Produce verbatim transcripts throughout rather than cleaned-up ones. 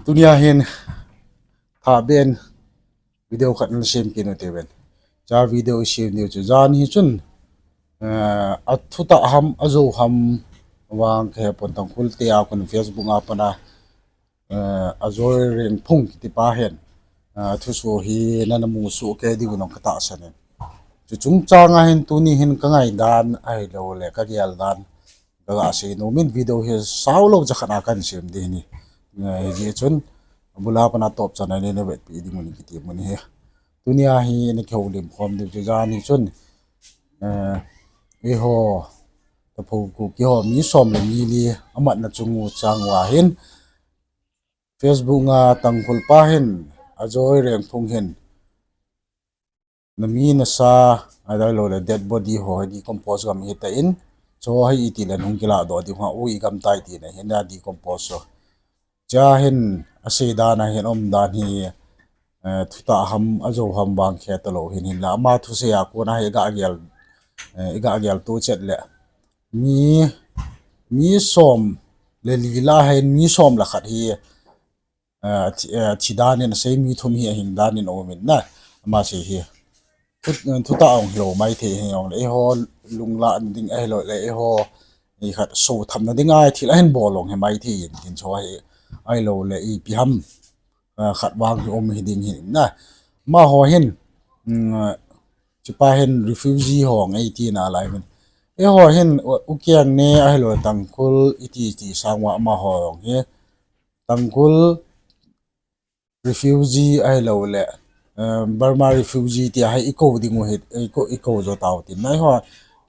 Tunia hin thaben video khat nasem kit u hite ven. Cha video isem diu chu jan hi chun, eh, athutah ham, ajou ham vang kahepon, Tangkhul te a kon Facebook a pat a, eh, Ajoy Rengphung kiti pa hin, eh, thuso hi nana musoh kei diu nong katahsan in. Chu chungchang a hin tuni hin kangai dan ahilou le kagel dan kaga sei nom in, video hi saulou cha khat a kahin sem ding ahi. Eh, hijeh chun abul a pat a topchan a neina vetpi ding un kiti mun ahi. Tunia hi nakihoulim khom diu chu jan hi chun, eh, eiho Tapho Kuki ho mi som le mi li amatna chung u chang uva hin Facebook a Tangkhul pa hin, Ajoy Rengphung hin, nami nasa, ahilou le dead body ho hi decompose gam hitan, chu hi itile hung kiladoh diu ham, u igam tai tina hin a decompose ho. Cha hin asei dan a hin umdan hi, eh, thutah ham, ajou ham vang khe talou hin, hinla ama thusei a kon a hi iga gel, eh, iga geltoh chet le mi, mi som le li lah a hin mi som le khat hi, eh, thi, eh, thi dan in asei, mi thum hi ahing dan in aum in na, ama sei hi. Thu, thutah ahung hilou maithei hijongle, eiho lunglah ding ahilou le, eiho, ikhat sothamna dinga thil ahin bol jong hi maithei in, tin chu hi, ahilou le ipi ham, eh, khat vang hi um hiding hi na. Amaho hin, mm, chupa hin refugee ho ngai tina lai min. Eiho hin, U-, Ukeng ne ahilou Tangkhul iti ti sang uva amaho jong hi Tangkhul refugee ahilou le, eh, Burma refugee tia hi ikou ding u hi, ikou, ikou jo tau tin. Nai ho,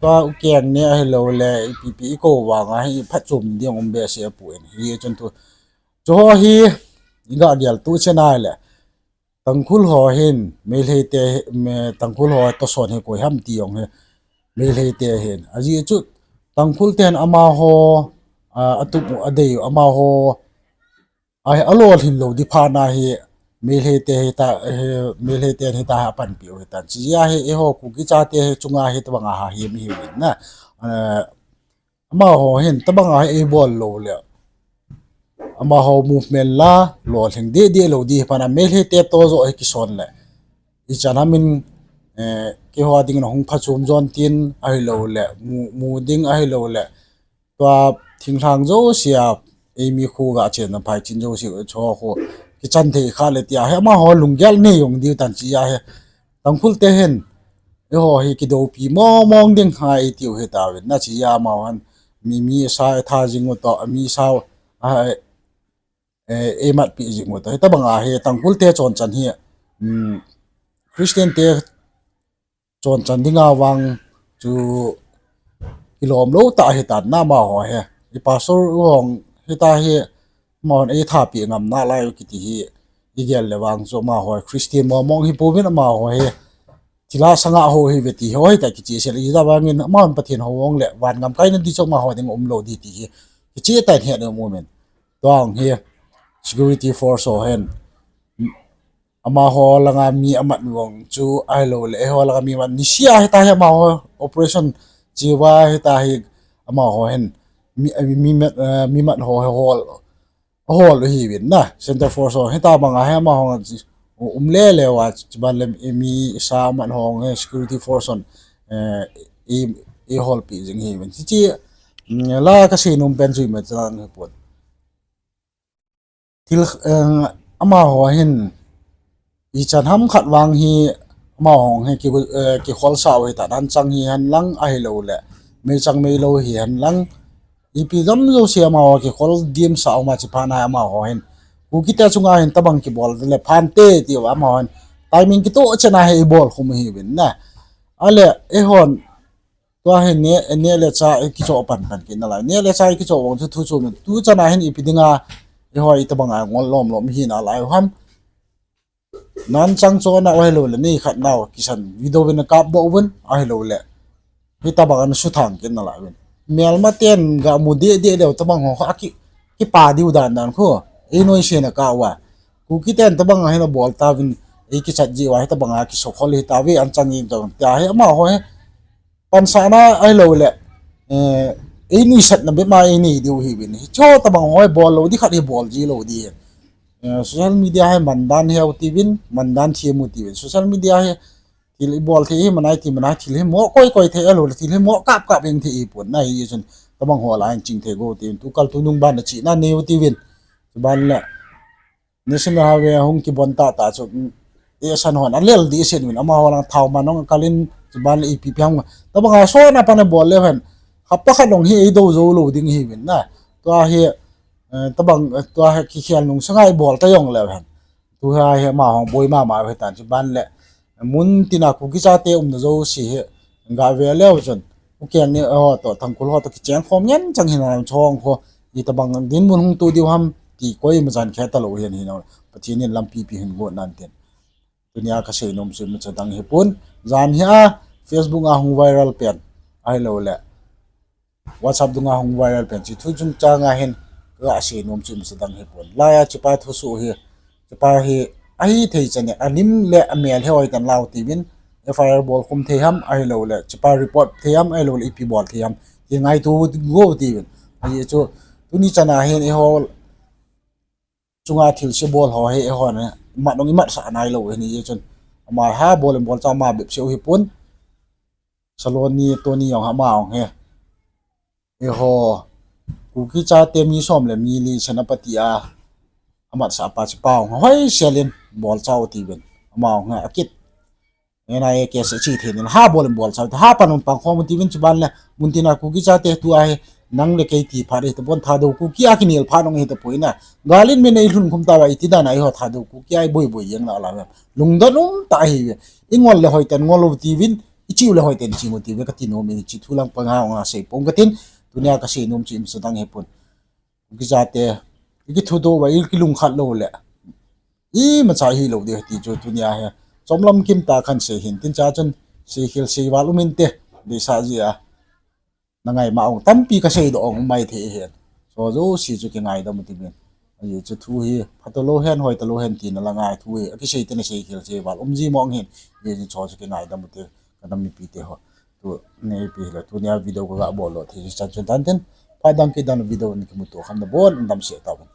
tua Ukeng ne ahilou le, ipi pi ikou vang a hi phatchom ding um behseh apoi. Hijeh chun chu, chu ho hi iga geltoh chet nai le, Tangkhul ho hin, Meitei te, me, Tangkhul ho toson hi koi ham ti jong hi, Meitei te hin. Ajeh chu, Tangkhul ten amaho, a, atup u adei u, amaho, a, alolhin lou ding phat na hi, Meitei te hita, eh, Meitei ten hita hi apanpi u hitan. Chujeh a hi, eiho Kuki chate hi chunga hi tobang a ha hi mi hi uvin na. Eh, amaho hin tobang a hi eibol lou le, amaho movement la lolhing deh deh lou ding hi phat na, Meitei te toh joh hi kison le, ichan ham in, eh, keiho a ding in ahung phachom jon tin ahilou le, mu, mu ding ahilou le, tua thinglhang jouse a, eimi khu ga chenna phaicham jouse chu khu kichan thei kha le tia hi amaho lunggel nei jong diu tan, chujeh a hi Tangkhul te hin, eiho hi kidoupi mong mong ding ahi tiu hitauvin na, chujeh a amaho hin mi, mi sa tha jing u toh, mi sa, a, eh, eimatpi jing u toh, hitobang a hi Tangkhul te chonchan hi, um, Christian te chonchan dinga vang chu kilom lou tah hitan na amaho hi. I pastor u hong hita hi, amahon eithapi ngam nalai u kiti hi igel le vang chu amaho Christian mong mong hi pouvin, amaho hi thilha sanga hou hi ve ti ho hita kicheh sel, ijeh vang in amahon Pathen hou hong le van ngam kaina ding chu amaho ding umlou ding ti hi kicheh tah in het um umin. Tua hi security force ho hin amaho langa mi amat vang chu ahilou le, eiho langa mi mat, niseh a hita hi amaho operation cheuva hita hi, amaho hin mi, mi mat, eh, mi mat ho hi hol, hol u hiuvin na, center force ho hita banga hi amaho um le le uva, chuban le mi sa mat ho hi security force hon, eh, i, eiholpi jing hiuvin. Hiche, mm, la kasei nom pen chu imacha hipon. Thil, eh, amaho hin ichan ham khat vang hi amaho hi ki, eh, kikholsah u hitan, anchang hihen lang ahilou le, meichang meilou hihen lang, ipi jom jouse amaho kikhol dimsah u ma, chuphat na amaho hin Kuki te chunga hin tobang kibol le phante tiu amaho hin timing kitoh chan a hi eibol khum hiuvin na. Ale, eihon tua hi neh, neh le chah kichoh pan pan kit nalai. Neh le chah kichoh vang chu thu chom in, tu chan a hin ipi dinga eiho itobang a ngol lom lom hi nalai u ham. Anchang chon a ahilou le, nei khat nau kisan video vin kapdoh uvin ahilou le, hitobang a nasuthang kit nalai uvin. Melma ten gamu deh deh leu tobang ho kha ki, kipa diu dan dan khu, einoise na kah uva. Kuki ten tobang a hin abol tauvin, eikichat jeh uva hitobang a kisokhol hitauve, anchang in jong tia hi amaho hi pansahna ahilou le, eh, einuisatna bep ma einei diu hiuvin. Hiche tobang ho hi bol lou ding khat hi bol ji lou ding. Social media hi mandan heu tiuvin, mandan thim u tiuvin. Social media hi thil ibol thei hi manai ti manai, thil hi mo koi koi thei, ahilou le thil hi mo kap kap jeng thei hipon na, hichun tobang ho lah a hin ching thei go tiuvin, tukal tunung ban a chihna nei u tiuvin. Chuban le National Highway hung kibon tahtah chu, eisan hon alel dehset uvin, amaho lang thao man hung akal in, chuban le ipi pi ham, tobang a sona pan abol leu hen, hapta khat long hi eidou jou lou ding hiuvin na. Tua hi, tobang, tua hi kikhel nungsanga ibol ta jong leu hen, tua hi amaho boi mama u hitan, chuban le mun tina Kuki chate umna jouse hi gave leu chun, Ukeng ni ho toh, Tangkhul ho toh kicheng khom ngen chang hin, chong kho, itobang dinmun hung to diu ham ti koima jan khe talou hin, hina Pathen in lampi pi hin got nan tin. Tunia kasei nom chu imacha dang hipon. Jan hi a Facebook a hung viral pen, ahiloule WhatsApp dunga hung viral pen, hiche thu chungchanga hin kasei nom chu imacha dang hipon. Laiya hichepa thusoh hi, hichepa hi ahithei chan in alim le amel hi hoiten lau tiuvin, FIR bol khum thei ham, ahiloule hichepa report thei ham, ahiloule ipi bol thei ham, ti ngaito go tiuvin. Ajeh chu tuni chana hin eiho chunga thilse bol ho hi eihon imat nung imatsah nailou hin, ajeh chun ama ha bol in bolcha ama bep seh u hipon. Saloni Tony jong ama jong hi, eiho Kuki chate mi som le mi li Senapati a amatsah pa chu pa jong hoisel in bolcha u tiuvin, ama jong hi akit, NIA case ache thei in ha bol in bolcha u ti, ha pan un pang khom u tiuvin, chuban le mun tina Kuki chate tua hi nang le kei ti phat hitapon, Thadou Kuki a kinel phat nung hitapoi na. Gal in mi nei lhun khum tauva iti dan a eiho Thadou Kuki a iboi boi jeng na la vem, lungdon um tah ahiuve. Ingol le hoiten ngol u tiuvin, iching u le hoiten ching u tiuve kati nom in, hiche thu lang panga hung asei pong katin. Tunia kasei nom chu imacha dang hipon. Kuki chate ikithudoh uva ikilungkhat lou le imacha hilou ding ti chu tunia hi chomlam kim tah a kahin sei hin tin, chua chun seikhel seival um inte, deisah jeh a. Na ngaima ong tampi kaseidoh ong um mai thei hin. Chu jouse chu kingaidam u tiuvin. Ajeh chu thu hi phatalou hen, hoitalou hen tina la ngai thu hi akisei tena seikhel seival um ji mong hin. Ajeh chu chu chu kingaidam u ti, kanam mipite ho. Tu, neipi hile tunia video kaga bol lou thei chan chun tan tin. Phat dang kit dan video in kimuto khan nabon in damsel tauvin.